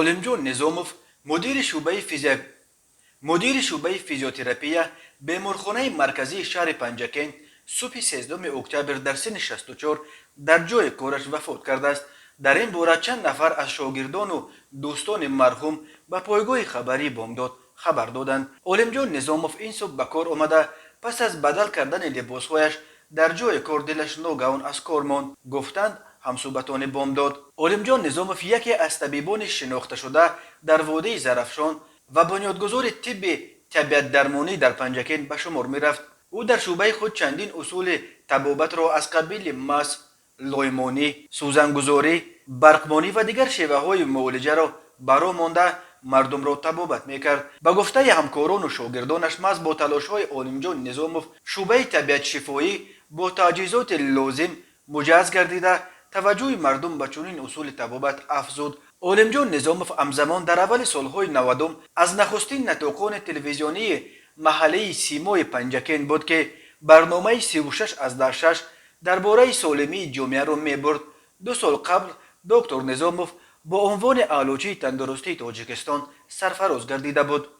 Олимҷон Низомов, мудири шӯъбаи физиотерапия беморхонаи марказии шаҳри Панҷакент, субҳи 13 октябр дар синни 64 дар ҷои кораш вафот кардааст. Дар ин бора чанд нафар аз шогирдону дӯстони марҳум ба пойгоҳи хабарии «Бомдод» хабар доданд. Олимҷон Низомов ин субҳ ба кор омада, пас аз бадал кардани либосҳояш дар ҷои кор дилаш ногаҳон аз кор монд, гуфтанд ҳамсӯҳбатони «Бомдод». Олимҷон Низомов яке аз табибони шинохташуда дар водии Зарафшон ва бунёдгузори тибби табиатдармонӣ дар Панҷакент ба шумор мерафт. Ӯ дар шӯъбаи худ чандин усули табобатро аз қабили мас, лоймонӣ, сӯзангузорӣ, барқмонӣ ва дигар шеваҳои муолиҷаро ба роҳ монда, мардумро табобат мекард. Ба гуфтаи ҳамкорону шогирдонаш, маҳз бо талошҳои Олимҷон Низомов шӯъбаи табиатшифоӣ бо таҷҳизоти лозим муҷаҳҳаз гардида, таваҷҷӯҳи мардум ба чунин усули табобат афзуд. Олимҷон Низомов ҳамзамон дар аввали солҳои 90-ум аз нахустин нотиқони телевизионии маҳаллии «Симои Панҷакент» буд, ки барномаи 36,6 дар бораи солимии ҷомеаро мебурд. 2 сол қабл доктор Низомов бо унвони Аълочии тандурустии Тоҷикистон сарфароз гардида буд.